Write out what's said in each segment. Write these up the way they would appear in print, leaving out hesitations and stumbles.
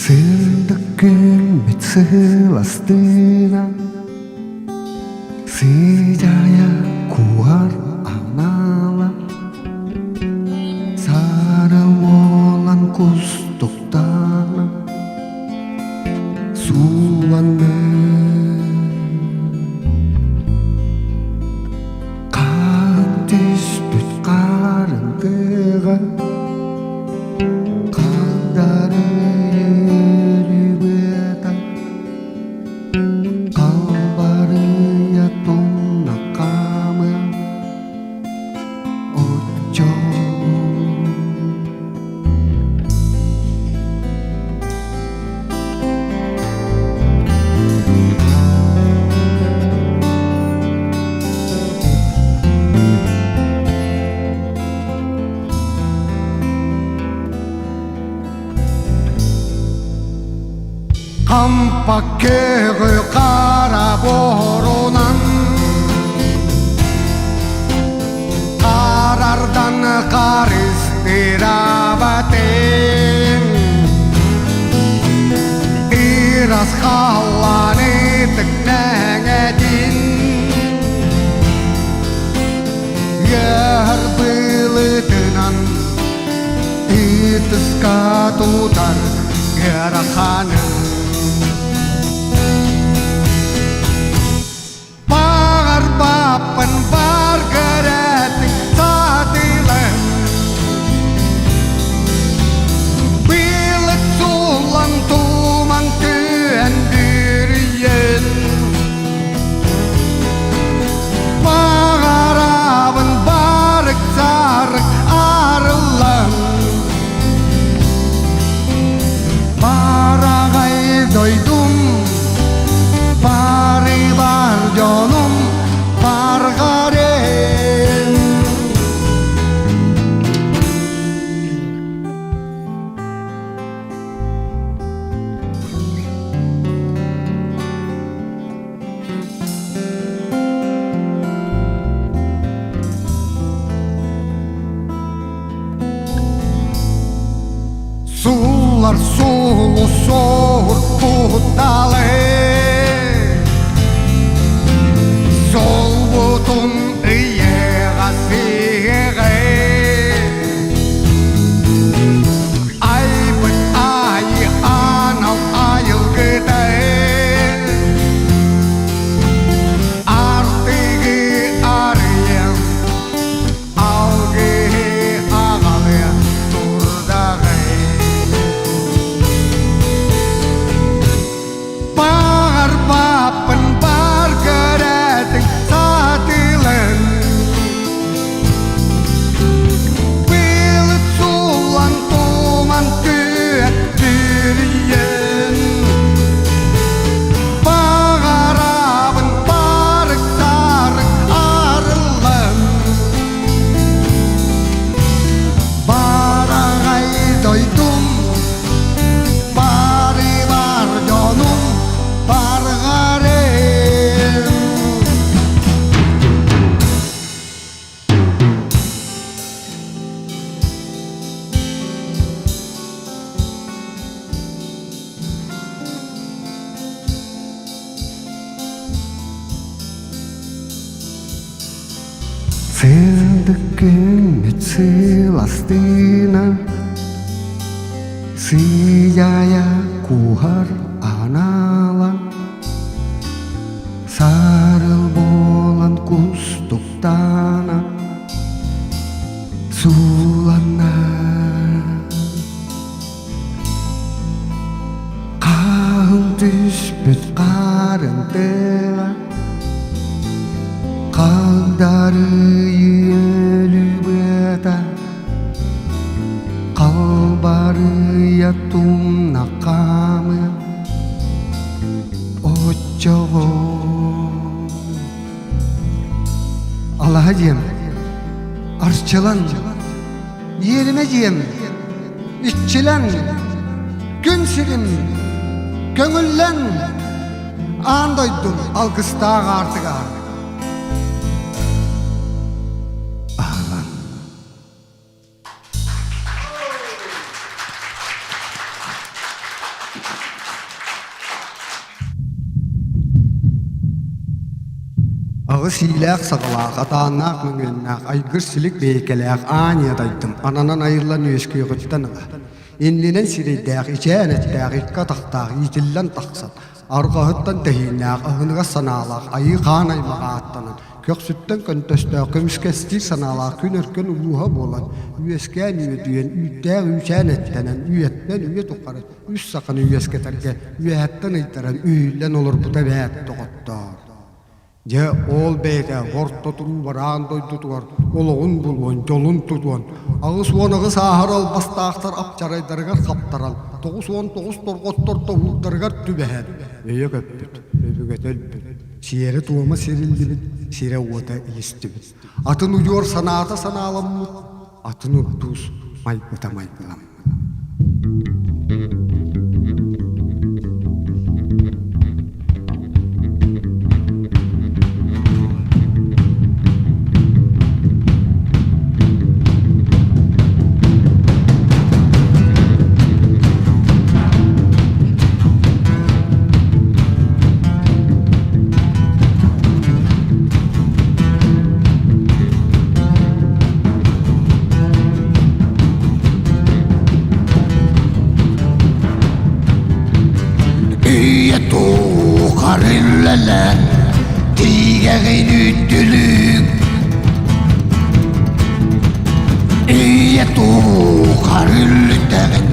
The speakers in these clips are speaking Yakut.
Сырдык күммүт сыластыына Сыдьаайа куһар анала Сарыл буолан кустуктана Сууланна Хаан түспүт хаарын тыга Хандары үөрүүбүтэ Халбарыйа тумна хаамы Оччоҕун Хампа көҕү хара буорунан Харардан харыстырабатын Ырас халланы тыктаҥэтин Ыар былытынан ытыска тутар ыараханын Баҕарбаппын бар көрөтүн саатылын Былыт сууллан туман түһэн бүрүйэн Баҕарабын барык-сарык арыллан Бараҕай дойдум, бары бар дьонум барҕарен. Суллар сулу соһур кутталы Солбутун ыйыга сыгы Айбыт айы анал айылгыта Артыгы арыйан алгыһы аҕалыа турдаҕай Баҕарбаппын бар көрөтүҥ саатылын Былыт сууллан туман түһэр бүрүйэн Баҕарабын барык-сарык арыллан Бараҕай дойдум бары бар дьонум барҕарым Сырдык күммүт сыластыына Сыыйа куһар анала Сарыл буолан кустуктана Сууланна Хаһын түспүт харын тыла Хагдарыы өлүбүөтэ Халбарыйа тумна хаамы Оччоҕо Алаһа диэм, арчылан, иэримэ диэм, иччилэн, күн сирим. Көҥүллэн аан дойдум алгыстаах аартыга. Аһылан. Аҕыс иилээх-саҕалаах, атааннаах мөҥүөннээх, айгыр-силик бэйэкэлээх аан ийэ дайдым ананан айыллан үөскүөҕүттэн ыла, иннинэн сирэйдээх, ичээн эттээх, икки атахтаах иитиллэн тахсан, арҕаһыттан тэһииннээх, аһыныгас санаалаах, айыы-хаан аймаҕа ааттанан, көхсүттэн көнтөстөөх, көмүскэстиир санаалаах күн өркөн улууһа буолан, үөскээн үөдүйэн, үүттээх үүчээн эттэнэн, үйэттэн үйэ тухары үс саханы үөскэтэргэ үөһэттэн ыйдаран үһүллэн олорбута эбээт, доҕоттоор. Дьэ, ол бэйэтэ орто туруу бараан дойдутугар олоҕун булуон, дьолун тутуон, 88 ааһар албастаахтар апчарайдарыгар хаптаран, 99 торҕоттор тоһуурдарыгар түбэһэн, өйө көппүт, өбүгэтэ өлбүт, сиэрэ-туома сириллибит, сирэ-уота илистибит. Атын удьуор санаата санааламмыт, атын урдуус майгыта майгыламмыт. Үйэ туохар үлэлэн тиигэҕин үттүлүк Үйэ туохар үллүтэҕин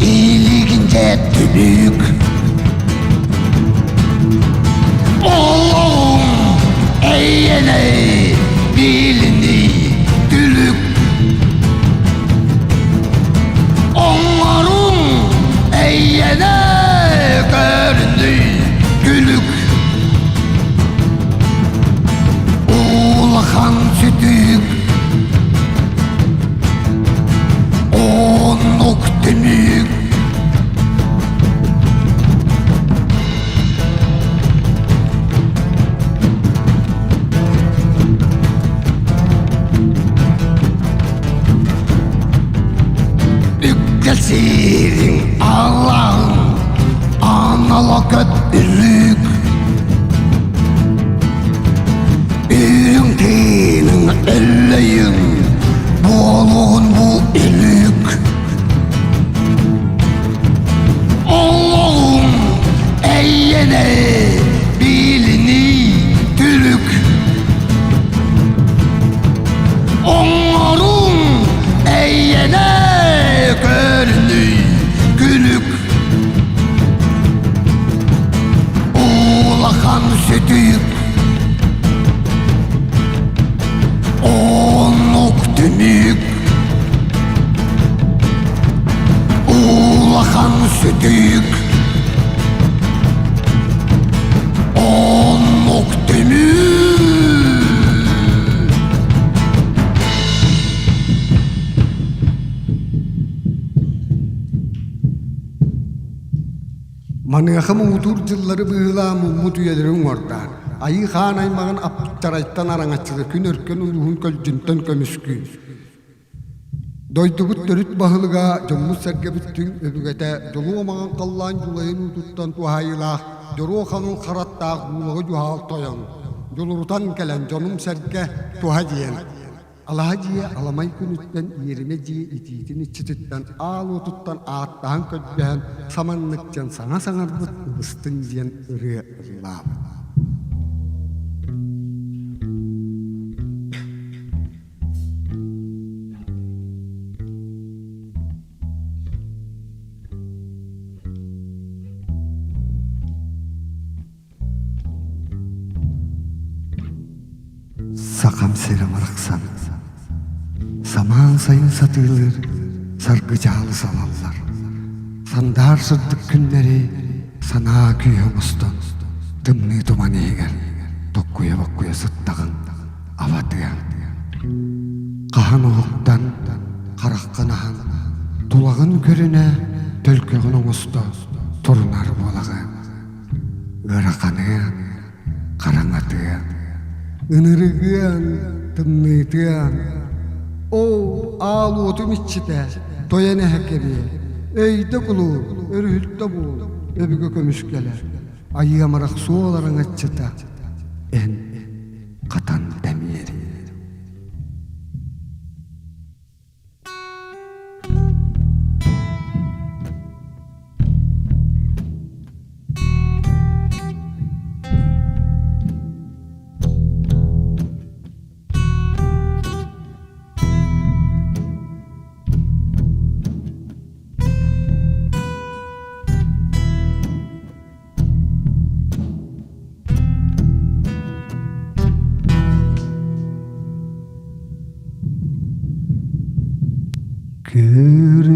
илигин дьэ түбүк Олоҕум эйэнэй билиний түлүк Оҥоруҥ эйэнэ көрүнүй күлүк Улахан сүтүк Оннук түмүк Үктэл сириҥ алаҥ анала көт үрүк Үрүҥ тыыныҥ өллөйүҥ буолуон бу өлүк Олоҕум эйэнэ билиний түлүк Оҥоруҥ эйэнэ көрүнүй күлүк Улахан сүтүк Оннук түмүк Улахан сүтүк Оннук түмүк Маныаха муҥутуур дьыллары быыһылаан муммут үйэлэри уҥуордаан, Айыы Хаан аймаҕын Аптарайтан араҥаччылы күн өркөн улууһун көлдьүнтэн көмүскүү. Дойдубут төрүт баһылыга, дьоммут-сэргэбит түҥ өбүгэтэ дьолуо маҥан халлаан дьулайын уутуттан туһаайыылаах дьоруо хаҥыл хараттаах дуулаҕы дьуһаал тойон, дьулурутан кэлэн дьонум-сэргэ туһа диэн Алаһа дьиэ аламай күнүттэн иэримэ дьиэ итиитин иччититтэн аал уотуттан ааттаһан көрдөһөн саманнык диэн саҥа саҥарбыт ыбыстын диэн ырыа ыллаабыт. Сахам сирэ барахсан Самаан сайын сатыылыыр саргы-дьаалы салаллар Сандаар сырдык күннэри санаа күүһэ оҥостон Тымныы туман иһигэр токкуйа-боккуйа сыттаҕыҥ абатыаҥ Хаһан уһуктан хараххын аһан Тулаҕын көрүнэ төлкөҕүн оҥосто турунар буолаҕыаҥ. Ыараханыан, хараҥатыан, ынырыгыан, тымныытыан. Оо, аал уотум иччитэ, тойон эһэкэбиэ, өйдө кулуур, өрүһүлтэ буол, өбүгэ көмүскэлэ, айыы амарах суол араҥаччыта, эн хатан тэмиэри.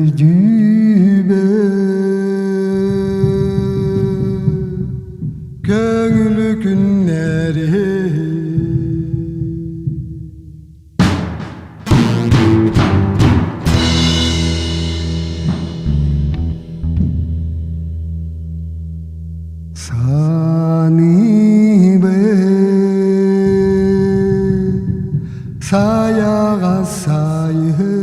Көрдүүбэ көҥүлү күннэри Саныыбын саяға сайын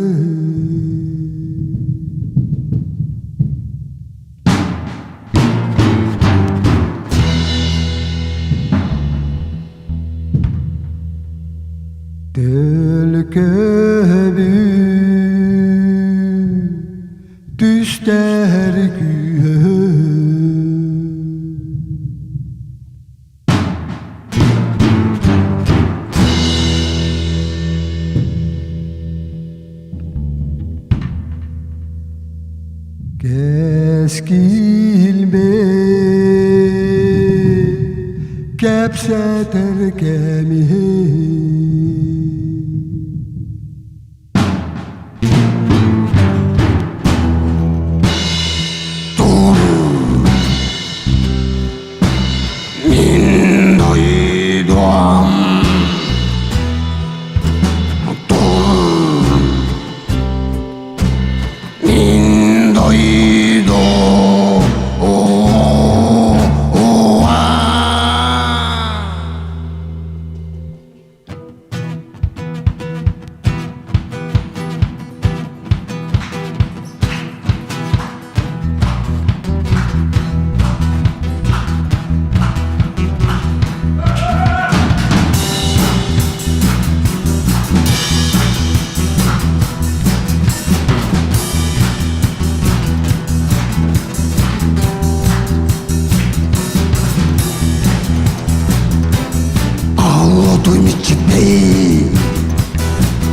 Төлкөбү түстэр күүһү Кэскилбэ кэпсэтэр кэми Тур мин дойдум Тур Мин дойду Алло,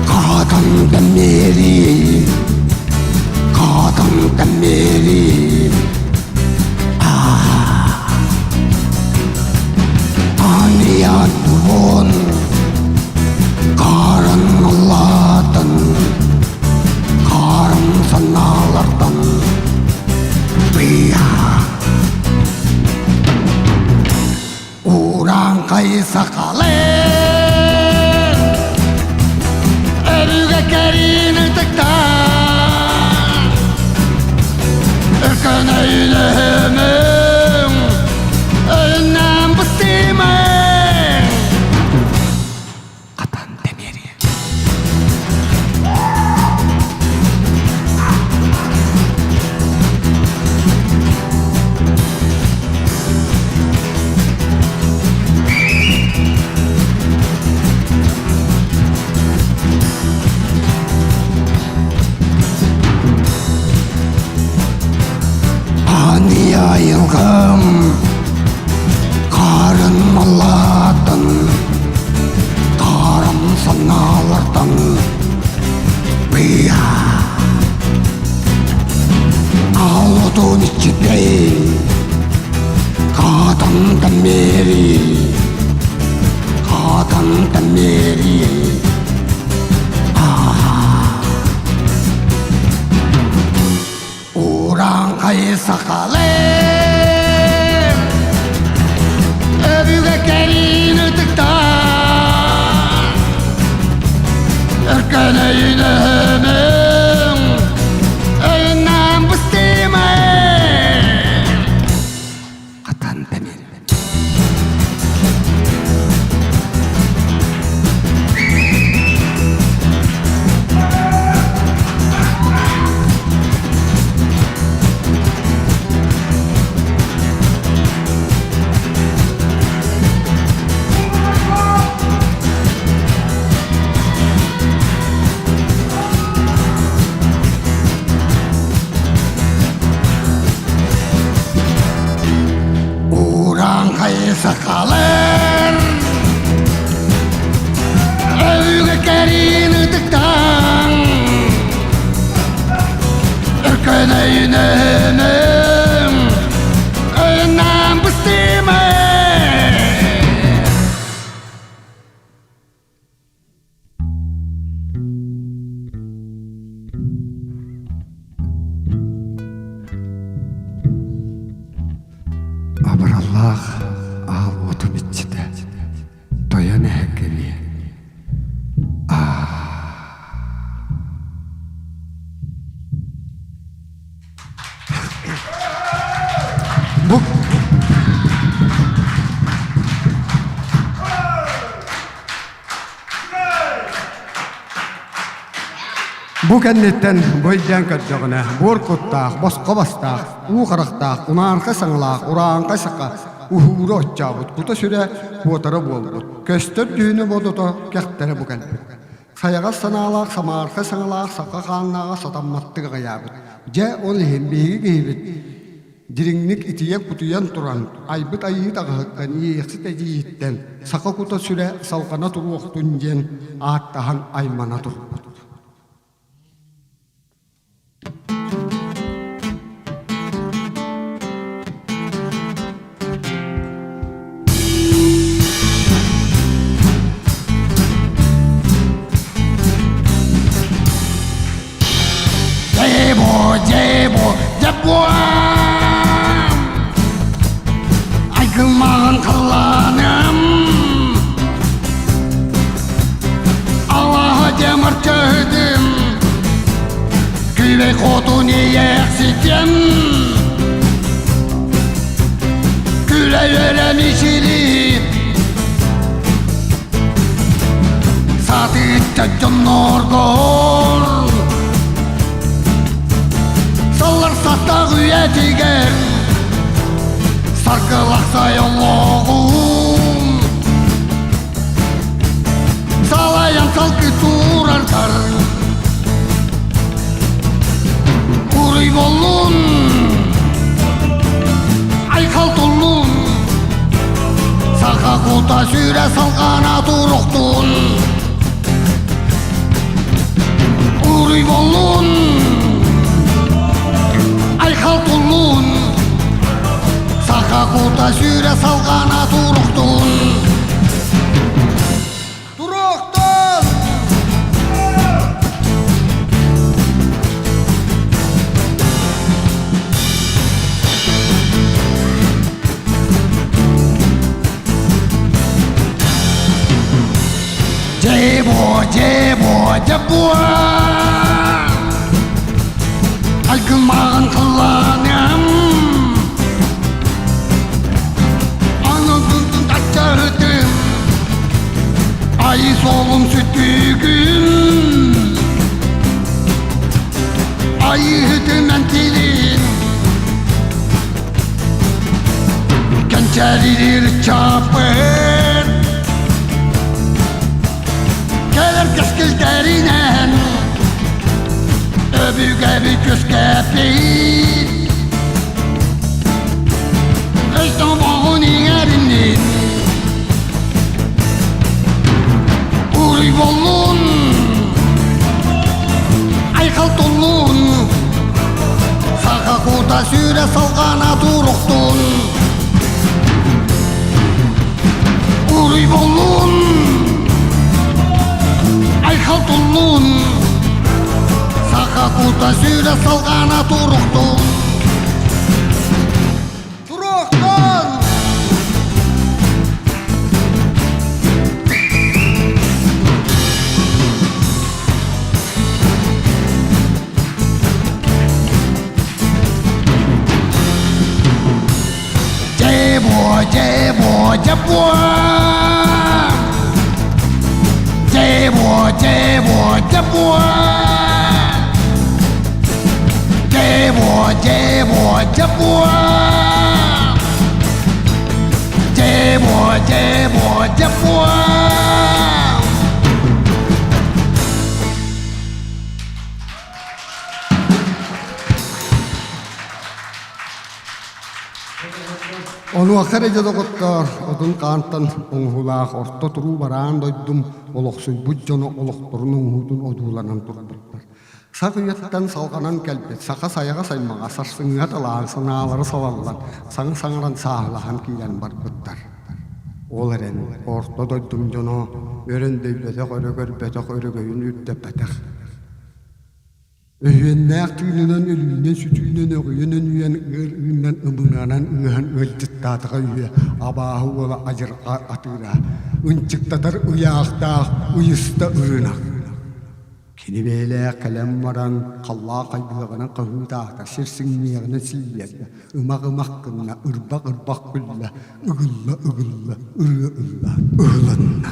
Катандан бери, катандан бери, Аниятон, каранлатын, каран санаалартан, тыя. Урааҥхай сахалыы Өрүгэ кэриин ытыктаан Өркөн өйүнөһүмүҥ Өйүннээн быстыымыҥ Хатан тэмиэрийэ Айылгым Харын маллаатын Харам санаалартан Быйа Аалотун иччитей Каатан мери Каатан мери Урааҥхай сахалыы Өбүгэ кэриин ытыктаан Өркөн өйүнөһүмүҥ Өйүннээн быстыымай Хатан тэмир. Урааҥхай сахалар Өйгө кэриин ытыктаан Өркөн өйүнөһүнүм Өйүнэн быстыма. Абыраллаах аал уотум иччитэ, тойон эһэккэбиэ. Бу Бу кэнниттэн бу өйдөөн көрдөҕүнэ, буор куттаах, босхо бастаах, уу харахтаах, унаарха саҥалаах, урааҥхай саха уһуура оччообут, кута-сүрэ куотара буолбут, көстөр дьүһүнэ бодото кэхтэрэ бу кэлбит. Сайаҕас санаалаах, самаархай саҥалаах саха хааннааҕа сатамматтык аҕыйаабыт. Дьэ, ол иһин биһиги киһибит Дириҥник итийэ-кутуйан туран, айбыт айыы таҕаһыттан, иэйэхсит эдьиийиттэн саха кута-сүрэ салҕана туруохтун диэн ааттаһан аймана турбут. Дьэбо, дьэбо, дьэбуам! Айгылмаҕын халлааным! Аллаһа дьэмэр чөһүтүм, Күлэй хотун иэхситим! Күлэй өрөм ичилиит, Сатыычча дьонноргор Саллар састаах үйэтигэр Саргылахсай олоҕум Салайан салгы турардар Уруй боллун Айхал туллун Саха кута сүрэ салҕана туруктун Уруй боллун Айхал туллун Саха кута сүрэ салҕана туруктун Туруохтун! Дьэбо, дьэбо, дьэбо Айгылмаҕын халлааным Анылгын аччарытым Ай суолум сүтүгүм Айыһытынан тилин Кэнчээрилир чаппыт Кэлэр кэскилдэринэн Өбүгэбит үөскэппит Өй-тобоҕун иҥэриннин Уруй боллун Айхал туллун Саха кута сүрэ салҕана туруктун Уруй боллун Айхал туллун Саха кута сүрэ салҕана туруктун Туруохтун! Дьэбо, дьэбо, дьэбо Дьэбо, дьэбо, дьэбо Дьэбо, дьэбо, дьэбо Дьэбо, дьэбо, дьэбо Онуоха эрэ дьэ доҕоттоор, Одун хаантан оҥоһуулаах орто туруу бараан дойдум олохсуйбут дьоно олохторун оҥоһуутун одууланан турбуттар. Сах үйэттэн салҕанан кэлбит саха сайаҕас аймаҕа сарсыҥҥа талаан санаалара салаллан, саҥа саҥаран сааһылаһан киирэн барбыттар. Ол эрэн орто дойдум дьоно өрөндөйбөтөх, өрө көрбөтөх, өрөгөйүн үрдэппэтэх. Өһүөннээх тыынынан өлүүнэн-сүтүүнэн өҕүйэн өнүйэн ыар ыыннан ымыҥанан ыаһан ыалдьыттаатаҕа үһү абааһы уола адьырҕа атыыра ынчыктатар ыйаахтаах ыйыста ырыынак. Кини бэйэлээх кэлэн баран халлаан хайгыаҕынан хаһыытаата, сир сиҥниэҕинэн силлиэрдэ, ымах-ымах гынна, ырбах-ырбах күллэ, ыгылла-ыгылла ырыа ыллаан ыһылынна.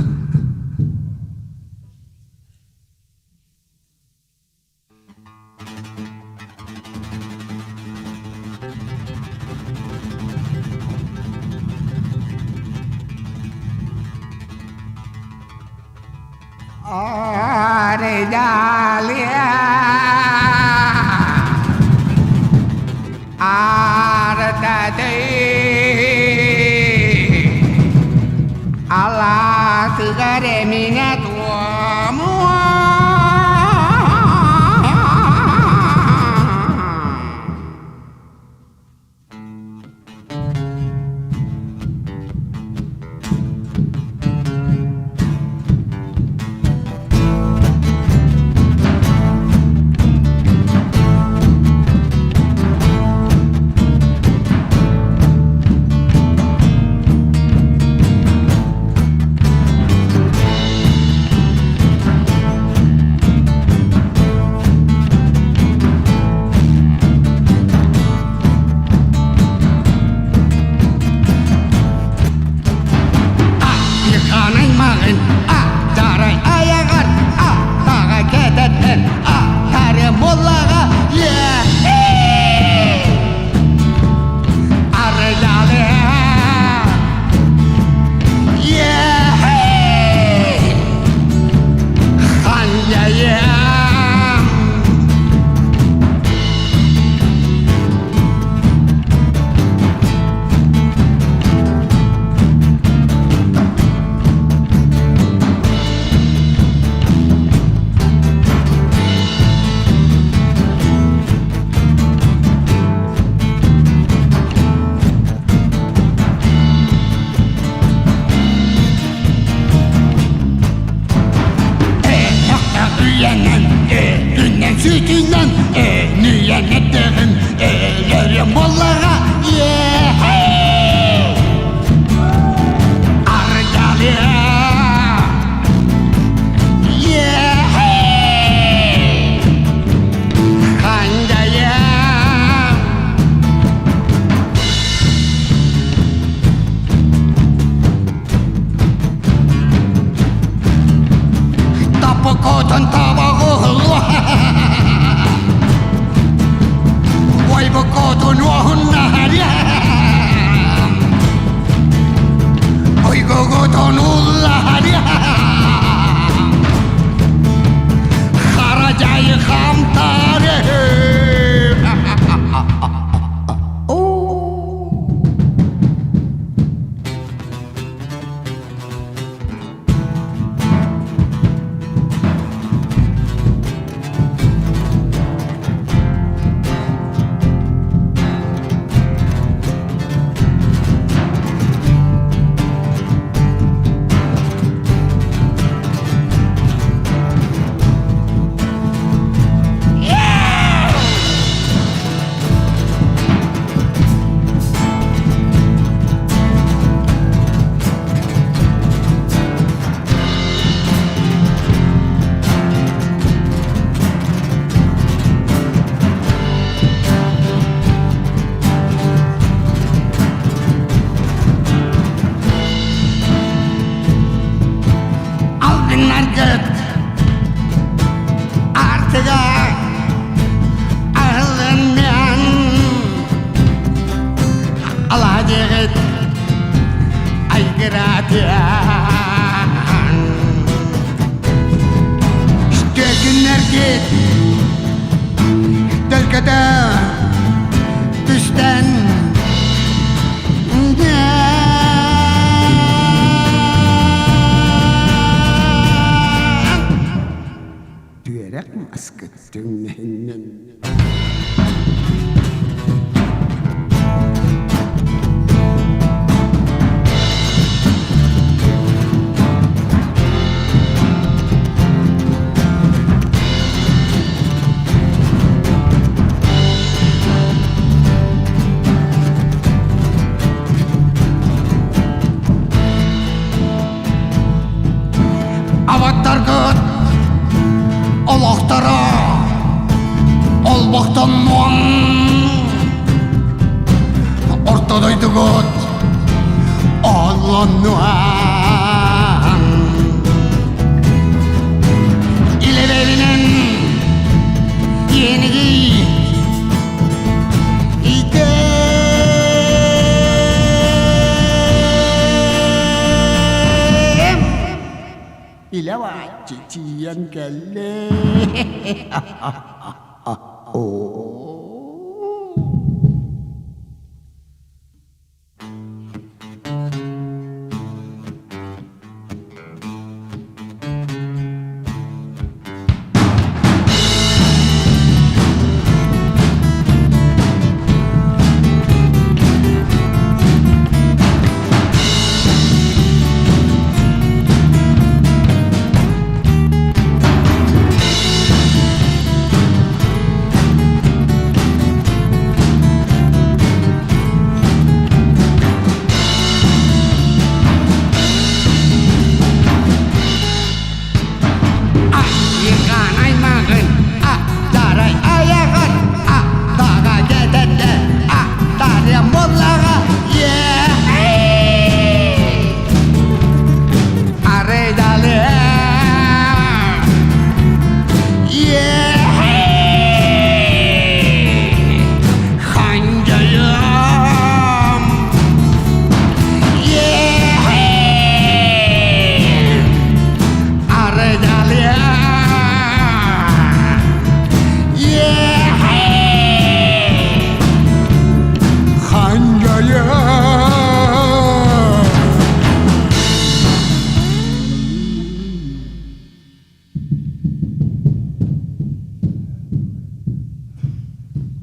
Алаатыгар эминэ туомуо Хаанай маҕын а дарай аяҕар а таҕа кэтэтэн а тары моллаҕа Арыйаалы Ханьяйам Үйэнэн, өлүнэн, сүтүнэн, өнүйэн эттэҕин, өлөрүм буоллаҕа, Арыйаалыа! Ханьдайа! Таппыкотон табаҕы Ойбокотун уоһуннаһаря Ойгоготон уллаһаря Хара дьайы хамтаары Алтыннаргыт артыга аһылыннан аладьыгыт айгыратыан Күннэргит төлкөтө түстэн. Орто дойдугут олоннуаҥ. Илэбэбинэн иэнигий итэм илэ бааччы тиийэн кэллэ. Айыган аймагын, аттарай аяғын, аттаға кететті, аттарым боллаға, Арыдалы, Ханжайым, Арыдалы, Ханжайым.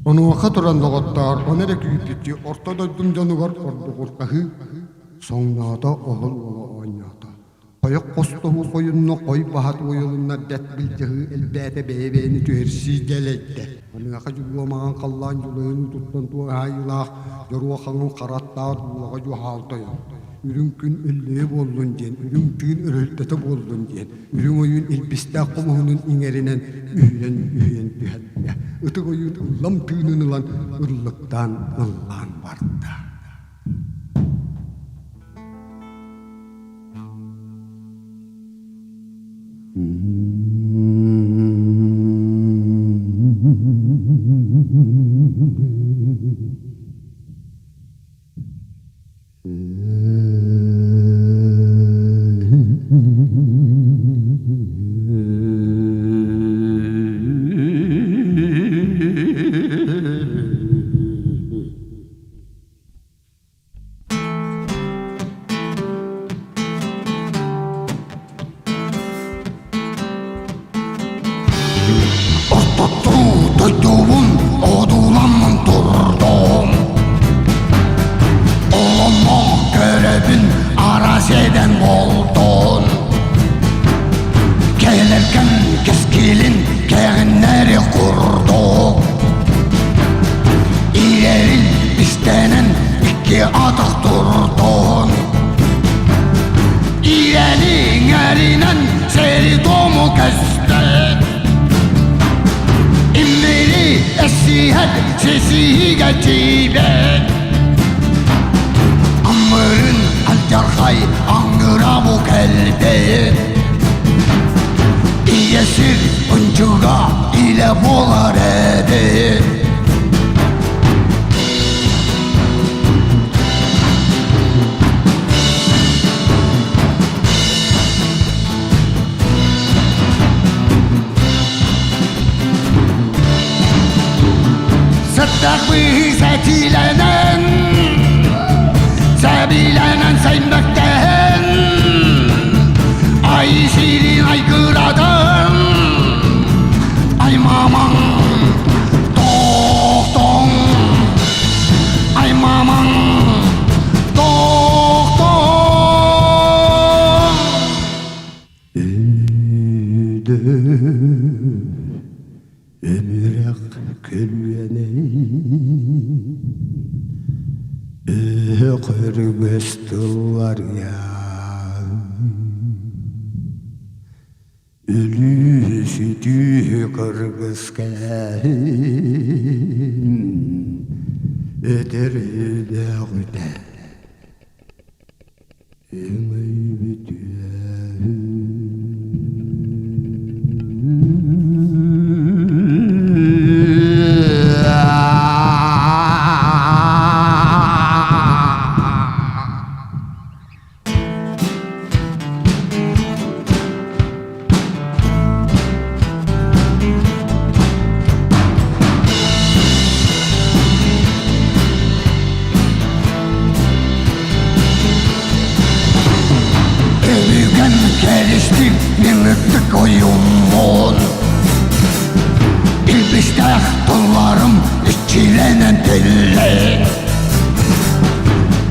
Онуоха туран доҕоттоор, ону эрэ күүппүттүү орто дойдум дьонугар ордугурҕаһыы соҥноото, оһол уола оонньоото. Хойох хостоһуу хойунна, хой баһа туойулунна, бэт былдьаһыы элбээтэ, бэйэ-бэйэни түһэрсии дэлэйдэ. Маныаха дьулуомаҕан халлаан дьулайын туттан туһаайыылаах дьоруо хаҥыл хара аттаах дуулаҕа дьуһаал тойон. Үрүҥ күн өллөйө буоллун диэн, үрүҥ тыын өрүһүлтэтэ буоллун диэн, үрүҥ ойуун илбистээх хомуһунун иҥэринэн үһүйэн-үһүйэн түһэрдэ. Ытык ойуун ыллам тыынын ылан ыллыктаан ыллаан барда. Ортотуу дойдубун одууламмын турдум. Оломо көрөбүн араседен болдун. Келеркен кескилин кэҕиннэри курдук. Иэрин истэнэн икки атах турдун. Иэниҥэринэн сери-тому көстөн. Иммири эсиһэт сисиһигэ тиийбэт. Амырын алдьархай аҥыра бу кэлбит. Ийэ сир ынчыга илэ буолар эбит. Сыттах быыһы сэтиилэнэн, сэбилэнэн сэймэктэһэн, ай сирин айгыратан, аймамаҥ тохтоҥ, аймамаҥ тохтоҥ. Өмүрэх көлүөнэй Өһөх өрүгөс тылларыйан Өлүү-сүтүү кыргыс кээһин. Этэрээҕитэ Өҥөйбүт Өбүгэм кэрискин мин ытык ойууммун Илбистээх тылларым иччилэнэн тиллэн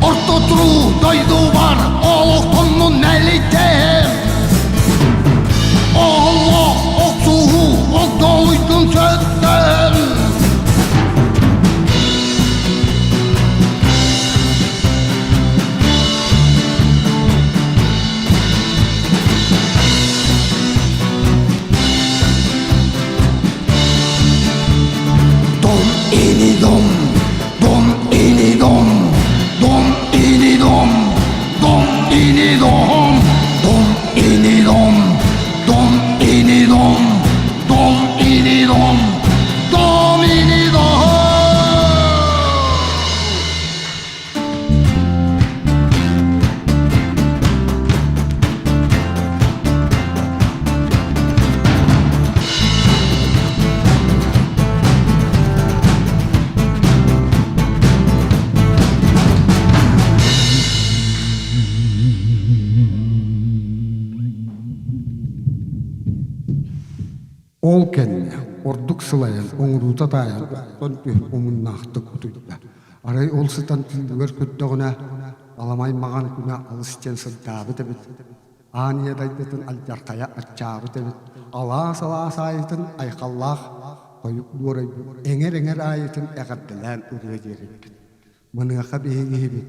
Орто туруу дойдубар олохтоннун мэлитэм Олох охсуһуу огдолуйдун сөттөн Дом ини дом, дом ини дом, дом ини дом, дом ини дом, дом ини дом, дом ини дом, дом ини дом, дом ини дом. Ол кэннэ ордук сылайан, оҥоруута таайан охтон түһэн омуннаахтык утуйда. Арай ол сытан түүлүгэр көрдөҕүнэ, аламай маҕан күнэ алыс диэн сырдаабыт эбит. Аан ийэ дайдытын алдьархайа аччаабыт эбит. Алаас-алаас аайытын айхаллаах тойук дуорайбыт, эҥэр-эҥэр аайытын эҕэрдэлээн ырыа диэрэйбит. Маныаха биһиги иһибит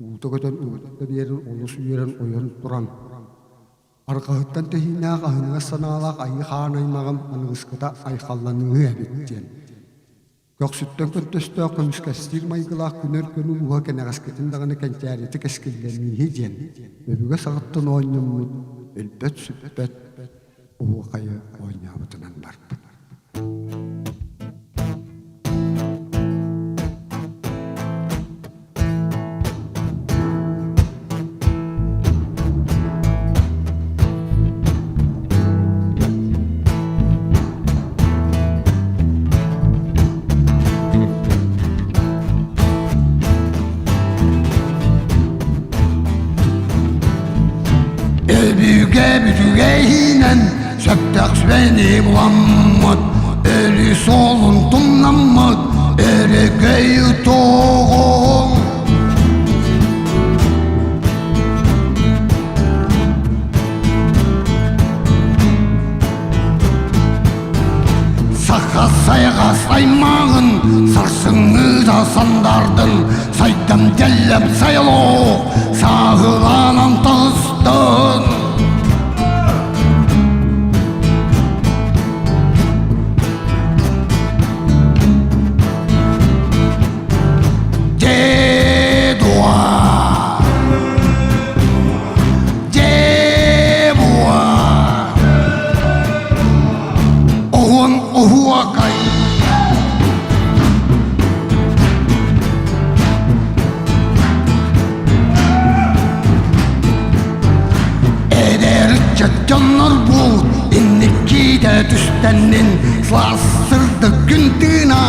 уута көтөн угутта биэрэн олус үөрэн ойон туран Арҕаһыттан тэһииннээх аһыныгас санаалаах айыы хаан аймаҕым аныгыскыта айхалланыыһы эбит диэн. Көхсүттэн көнтөстөөх көмүскэстиир майгылаах күнэр күн улууһа кэнэҕэскитин даҕаны кэнчээритэ кэскиллэнииһи диэн өбүгэ саҕаттан оонньоммут өлбөт-сүппэт оһуохайы оонньообутунан барбыт. Өбүгэ бүтүгэйинэн сөптөөх сүбэни буламмыт, өлүү суолун тумнаммыт, өрөгөй туоҕун. Саха сайҕас аймаҕын сарсыҥҥыта сандардын сайдам дьэллэм сайылоо сааһылаанан таҕыстын. Дедуа! Дебуа! Оһуон оһуокай! Эдэр ыччат дьоннорбут инниккиитэ түстэннин сылаас сырдык күн тыына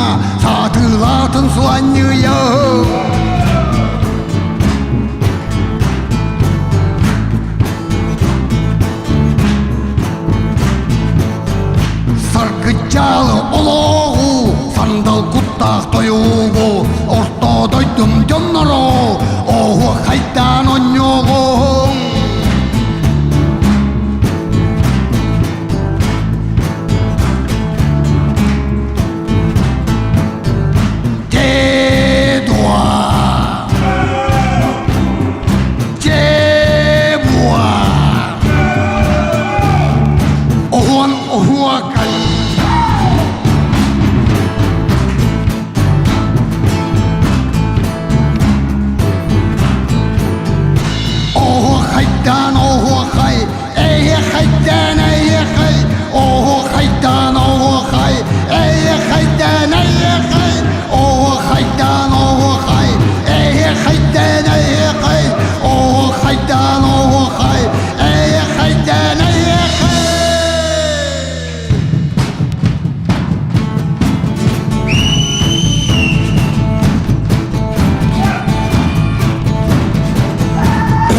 саатыылаатын сыланньыйа. Саргычаалы олоҕу, сандал куттаах тойугу, орто дойдум дьонноро, оһуохайдаан онньуоҕуҥ. Дедуа! хайдаан оһуохай, эйиэхэйдээн эйиэхэй, оһуохайдаан оһуохай, эйиэхэйдээн эйиэхэй, оһуохайдаан оһуохай, эйиэхэйдээн эйиэхэй, оһуохайдаан оһуохай, эйиэхэйдээн эйиэхэй.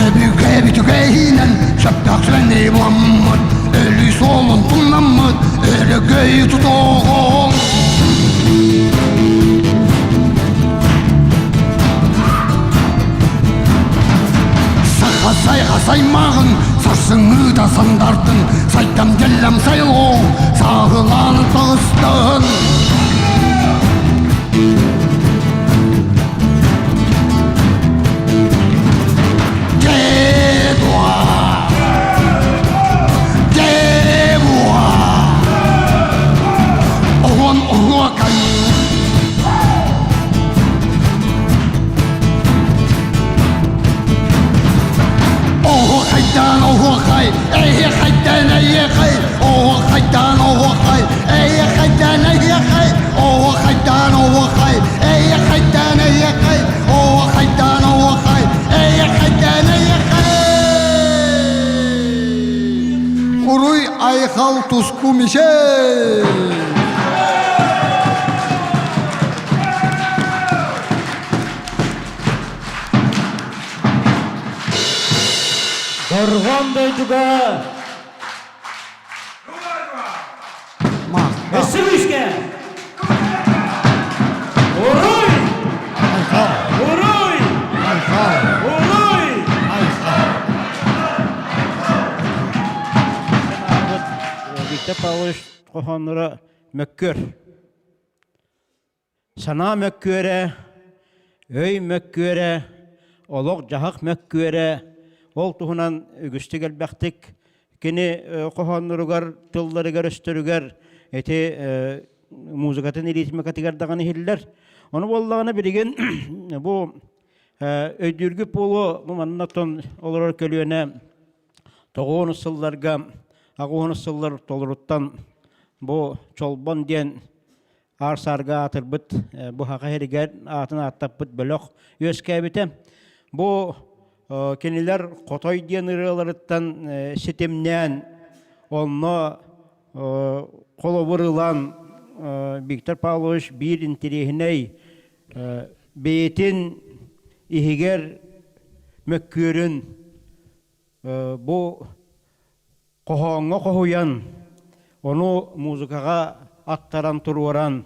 Өбүгэ үчүгэйинэн сөптөөх сүбэни буламмыт, өлүү суолун тумнаммыт, өрөгөйү тутуоҕуҥ. Саха сайҕа саймаҕын, сарсыҥҥыта сандардын, сайдам дьэллэм сайылоо, сааһылаан таҕыстын. Дедуа! Дебуа! Оҕон оһуокай! Оһуохайдаан оһуохай, эйиэхэйдээн эйиэхэй, оһуохайдаан оһуохай, эйиэхэйдээн эйиэхэй, оһуохайдаан оһуохай, эйиэхэйдээн эйиэхэй, оһуохайдаан оһуохай, эйиэхэйдээн эйиэхэй. Уруй айхал туску мишей! Дорҕоон дойдуга Өссө күүскэ! Уруй! Уруй! Уруй! Виктор Павлович хоһоонноро мөккүөр. Санаа мөккүөрэ, өй мөккүөрэ, олох-дьаһах мөккүөрэ, ол туһунан үгүстүк элбэхтик кини хоһоонноругар, тылларыгар-өстөрүгэр ити музыкатын ритмикатыгар даҕаны иһиллэр. Ону буоллаҕына билигин бу өйдүүргүт буолуо, бу манна оттон олорор көлүөнэ тоҕуонус сылларга, аҕуонус сыллар толоруттан бу Чолбон диэн аар-саарга аатырбыт бу саха сиригэр аатын ааттаппыт бөлөх үөскээбитэ. Бу кинилэр Хотой диэн ырыаларыттан ситимнээн онно холобур ылан Виктор Павлович биир интириэһинэй бэйэтин иһигэр мөккүөрүн бу Хоһооҥҥо хоһуйан, ону музыкаҕа аттаран туруоран,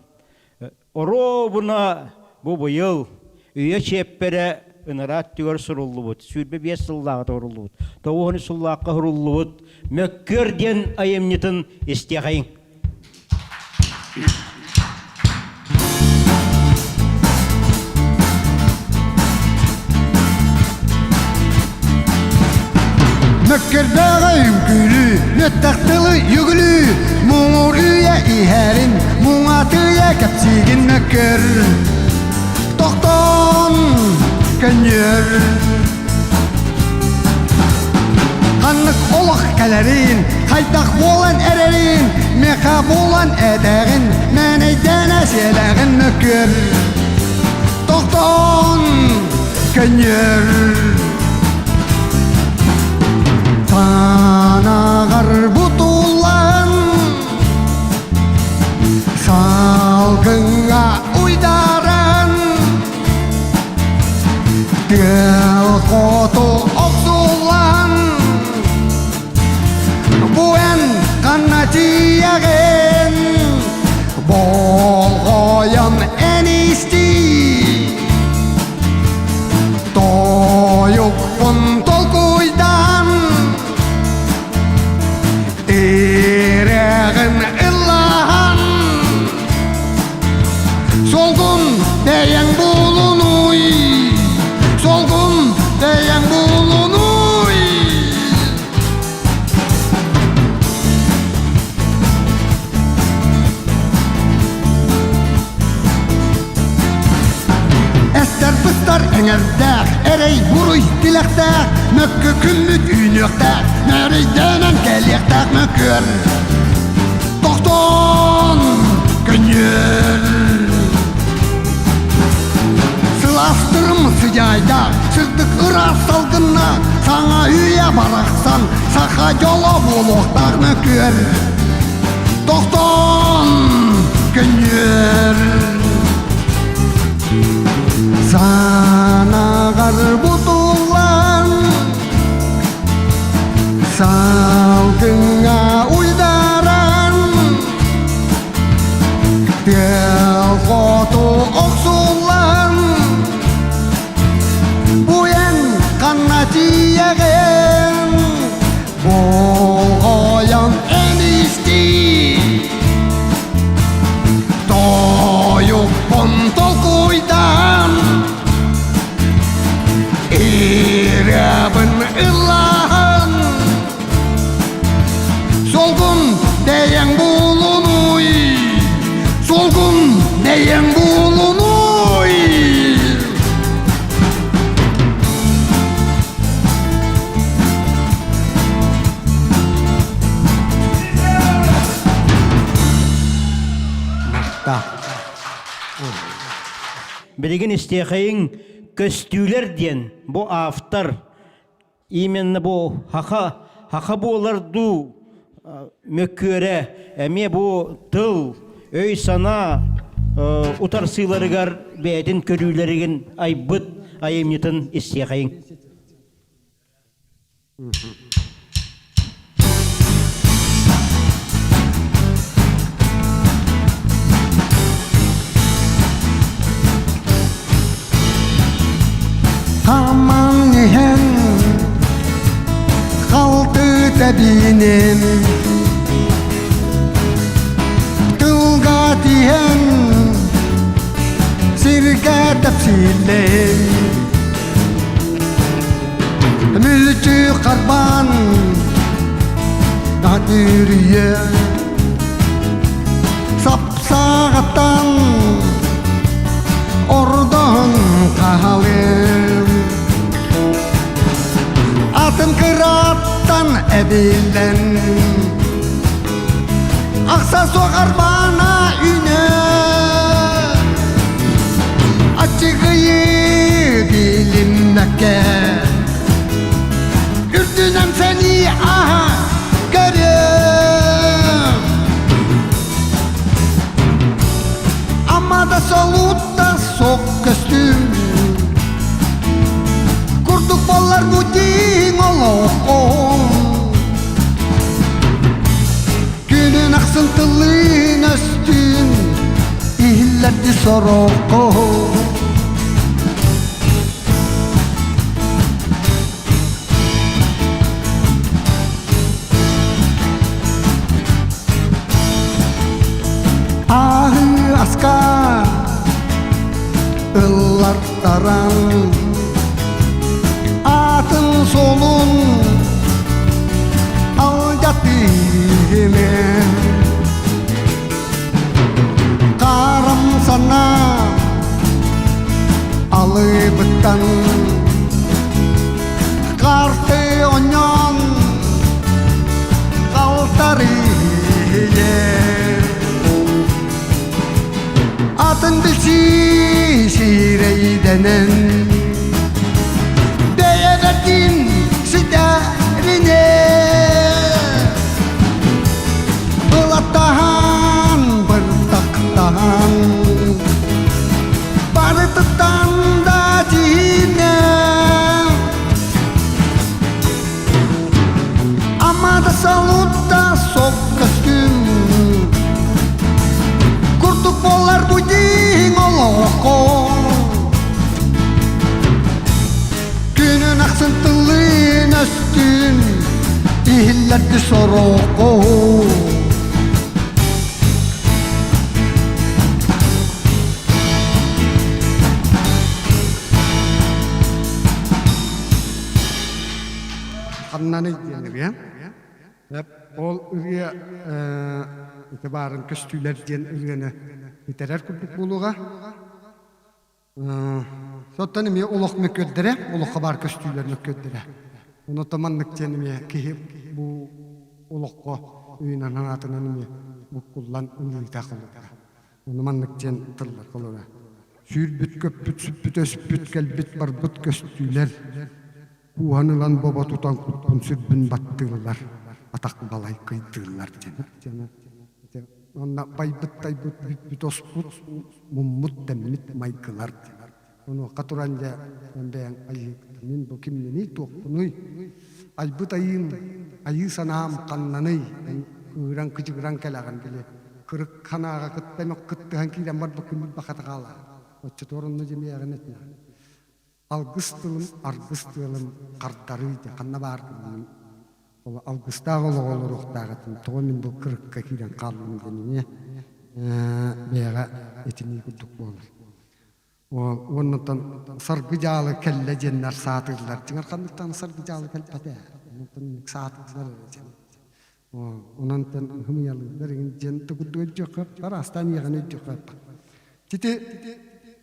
оруобуна бу быйыл үйэ чиэппэрэ ынараа өттүгэр суруллубут, 25 сыллааҕыта суруллубут, 93 сыллаахха суруллубут «Мөккүөр» диэн айымньытын истиэхэйиҥ. Мөккөрдөөҕө үҥкүүлүү, мөттөх тылы үгүлүү, муҥур үйэ иһэрин, муҥатыйа кэпсиигин мөккөр. Тохтоон көнньүөр. Ханнык олох кэлэрин, хайдах буолан эрэрин, меха буолан этэҕин, мэнэйдээнэ сиэлэҕин мөккүөр. Тохтоон көнньүөр. Танаҕар бутуллан, салгыҥҥа уйдаран, Тыал хоту охсуллан, бу эн ханна тиийэҕин? Болҕойон эн истиий, тойукпун толкуйдаан, тирэҕин ыллаһан, Солгун бэйэҥ булунуй, солгун бэйэҥ булунуй. Эстэр быстар эҥэрдээх эрэй буруй. Ый тилэхтээх, мөккү күммүт үүнүөхтээх, мөрөйдөнөн кэлиэхтээх мөккүөр. Тохтоон көнньүөр. Сылаастырым сыдьаайдаах, сырдык ыраас салгыннаах, саҥа үйэ барахсан, саха дьоло буолуохтаах мөккүөр. Тохтоон көнньүөр. Санаҕар бутуллан салгыҥҥа уйдаран тыал хоту охсуллан буйан ханна тиийэҕин болҕойон эн истиий Тойукпун толкуйдаан Ырыабын ыллаан Солгун бэйэҥ булунуй Солгун бэйэҥ булунуй Билигин истиэхэйиҥ көстүүлэр диэн бу автор именно бу хаха хаха буолар дуу мөккүөрэ эмиэ бу тыл өй-санаа утарсыыларыгар бэйэтин көрүүлэригин айбыт айымньытын истиэхэйиҥ. Хаман иһэн халты тэбиинин тылга тиһэн сиргэ тэпсиилин Мүлчү харбаан Наһатыырыйа Сапсаҕаттан Ордон хаалым Атын кыраттан эбиллэн Ахса суох арбаана үнэ Аччыгыйы билиммэккэ Үрдүнэн сэнии аһа көрүөм Ама да солуутта суох көстүүм Курдук боллар бу дьиҥ олоххом Күнүн ахсын тыллыын өстүүн иһиллэрди сороххо Аһыы аска ыллартаран атын суолун алдьатыыны Харам санаа алыбыттан Карты онньон халтарыйе Атын билсии сирэйдэнэн Бэйэбэтин ситэринэ Былаттаһан, быртахтаһан Барытыттан да тиһинэ Ама да салутта сок көстүм Курдук буолар бу дьиҥ олоххо Күнүн ахсын тыллыын өстүүн Иһиллэрди сороххо Ханнаный диэн ырыа. Ол ырыа ити баарын көстүүлэр диэн ырыаны бүтэрэр курдук буолуоҕа. Соттон эмиэ олох мөккүөрдэрэ, олоххо баар көстүүлэр мөккүөрдэрэ. Онон маннык диэн эмиэ киһи бу олоххо үйүнэн санаатынан эмиэ буккуллан ылыыта холобура. Ону маннык диэн тыллар холобура. Сүүрбүт-көппүт, сүппүт-өспүт, кэлбит-барбыт көстүүлэр кууһан ылан бобо тутан куппун сүрбүн баттыыллар, атах балай кыйдыыллар диэн. Онно байбыт-тайбыт, бүппүт-оспут, муммут-тэммит майгылар диэн. Онуоха туран дьэ бэйэҥ айыы мин бу кимниний, туохпунуй? Айбыт айыым, айыы санаам ханнаный? Кыыран кыдьыгыран кэлэҕин били кырык санааҕа кытта эмэ кыттыһан киирэн барбыккын билбэххэ хаалаа. Оччотугар онно дьимиэҕин этинэ. Алгыс тылым, аргыс тыалым хардарыы дьэ ханна баар гынным ол алгыстаах олоҕу олоруохтаах этим. Тоҕо мин бу кырыкка киирэн хааллым диэн эмиэ бэйэҕэ итинии курдук буолар. Уоннаттан саргы дьаалы кэллэ диэннэр саатыыллар. Дьиҥэр ханныктан саргы дьаалы кэлбэтэ. Онтон саатыыллар эрэ диэн. Онон хымыйалыыллар иҥин диэн курдук өйдүөххэ араастаан иэҕэн өйдүөххэ Тити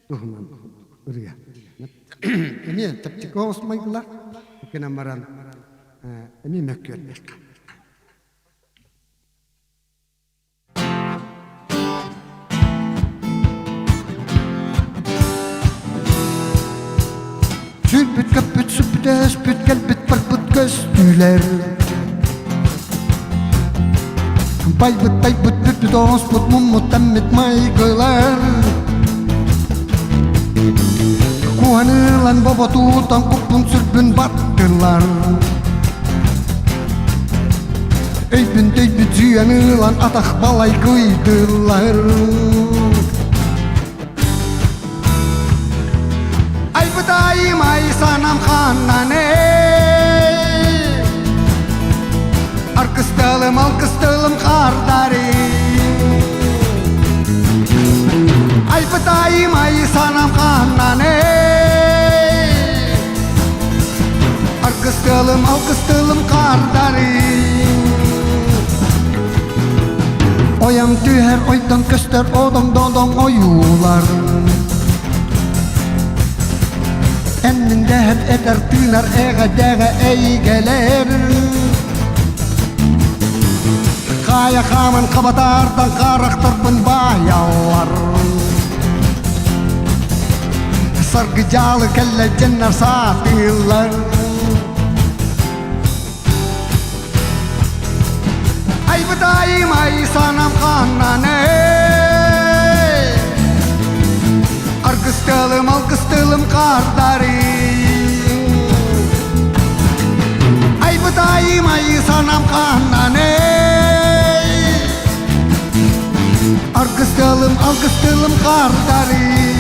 туһунан ырыа. Эмиэ чэпчэки оҕус майгылар гынан баран эмиэ мөккүөрдэххэ. Сүүрбүт-көппүт, сүппүт-өспүт, кэлбит-барбыт көстүүлэр Байбыт-тайбыт, бүппүт-ооспут, муммут-тэммит майгылар Куһаныылан боботуутан куппун-сүрбүн баттылар Өйбүн төйбүт сүүйэн ылан атах балай кыйдылар Айбытайым ай санам ханнан эй Аркысталым алкысталым хардары Айбытайым ай санам ханнан эй Аргысталым, алгысталым хардары Ойам түһэр, ойдон көстөр, одоҥ-додоҥ ойуулар Энниндэһэр, этэр, тыынар, эҕэ-дэҕэ эйгэлэр Хаайа хааман хабатаардан харахтарбын баайаллар Саргыдьаалы кэллэ дьэннэр саатыыллар Айбытайым ай санам ханнан эй Аргысталым алгыстылым хардары Айбытайым ай санам ханнан эй Аргысталым алгыстылым хардары.